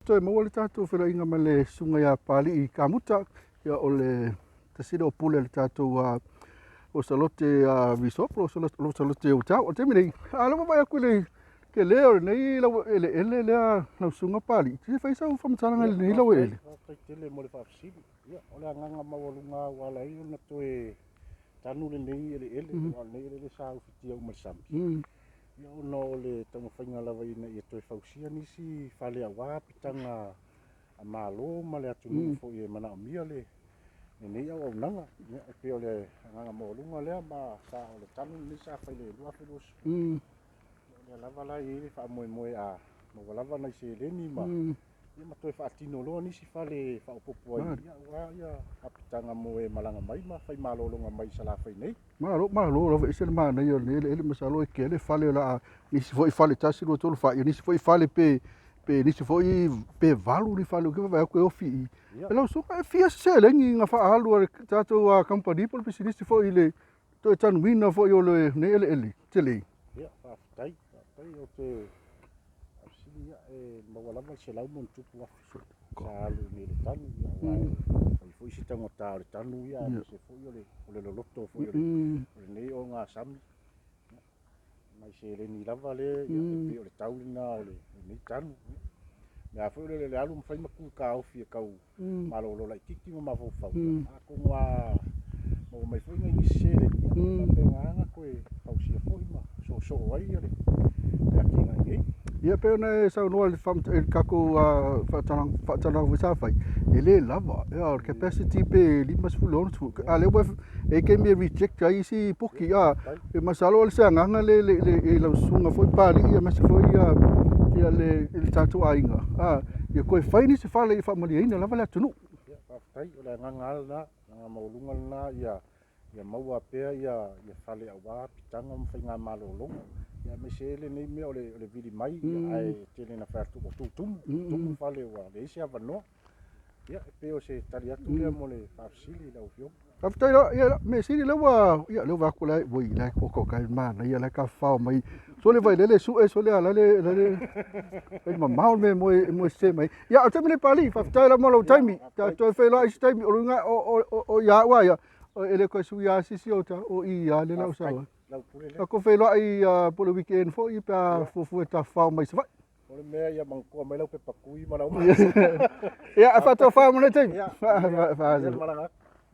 toe maua le tatou feiloaiga ma le susuga ia Papalii Kamuta, ia o le tasi lea o pule a le tatou o Salote Resort po o Salote Hotel. O le taimi nei, a o lea ua vaai atu i le tele o lenei laueleele lea lau susuga Papalii, se i fai sau faamatalaga i lenei laueleele. Faafetai tele mo le faafesili. Ia, o le agaga maualuga lava ua ala ai ona toe tanu lenei eleele, aua o lenei eleele sa ufitia uma i le sami. Ia ona o le taumafaiga lava ina ia toe fausia nisi fale aua apitaga a Malo ma le atunuu foi e manaomia lenei auaunaga. Ia e pei o le agaga maualuga lea ma sa o le tanu lenei sa fai i le 2020. Ia o lea lava la e i ai le faamoemoe a maua lava nai seleni ma ia ma toe faatino loa nisi fale faaopoopo ai ia aua ia apitaga mo e malaga mai ma fai malologa mai i Salafai nei. Malo, malo lava, ese le manaia o lenei eleele, masalo e tele fale o le a, nisi foi fale tasi, lua, tolu, fa, ia nisi foi fale pe, pe nisi foi pe valu ni fale, ou te vaavaai atu e ofi i i. E lau susuga, e fia se seleni na faaalu a le tatou kamupani po o le pisinisi foi i le toe tanuina foi o lenei eleele tele? Ia, faafetai, faafetai. Ou te faafesili, ia, e maua lava le $100,000+ sa alu i le tanu, ia, aua e fai foi si taugata o le tanu, ia, aemaise foi o le loloto foi o lenei ogasami. Ia, nai seleni lava lea, ia, e pei o le tau lena o lenei tanu. Ia, mea foi o le alu ma fai ma tu taofi e tau malolo laitiiti ma mafaufau, atonu a maua mai foi nai nisi seleni, ia, e faapena ona toe fausia foi ma soosoo ai le atinae nei. Ia pei ona e saunoa i le tatou faatalanoaga foi sa fai, e le lava. Ia o le capacity pe 50 60, a o lea ua e i ai taimi e reject ai isi puki. A, e masalo o se agaga lea i lau susuga foi Papalii aemaise foi ia le tatou aiga, a, ia toe fai nisi fale ia faamalieina lava le atunuu. Ia, faafetai, o le agaga lava lena, agaga maualuga lena ia ia maua pea ia fale aua apitaga ma faigamalologa, ia aemaise ai lenei mea o le vili mai, ia, ae tele ina fai atu ua tutumu, tutumu fale ua leai se avanoa. Ia, e pei o se tali atu lea mo le faafesili i lau Afioga. Faafetai la, ia, mea sili lea ua, ia, lea ua vaai atu la, oi, la e oka oka e manaia la e tafafao mai. Sole vailele sue, sole a la le, la le, fai mamao le mea e moe sese mai. Ia, o le taimi lenei Papalii, faafetai lava mo lou taimi. Ta toe feiloai i se taimi, o luga, o ia au lava ia, e le toe suia lava se isi o ta, o i lava lea o le a ou sau ai. Tatou feiloai po o le weekend foi pe a fuafua e tafafao mai i Savaii. O le mea ia manatua mai lau pepa tui ma lau Ia, faatofa mo lenei taimi. Ia,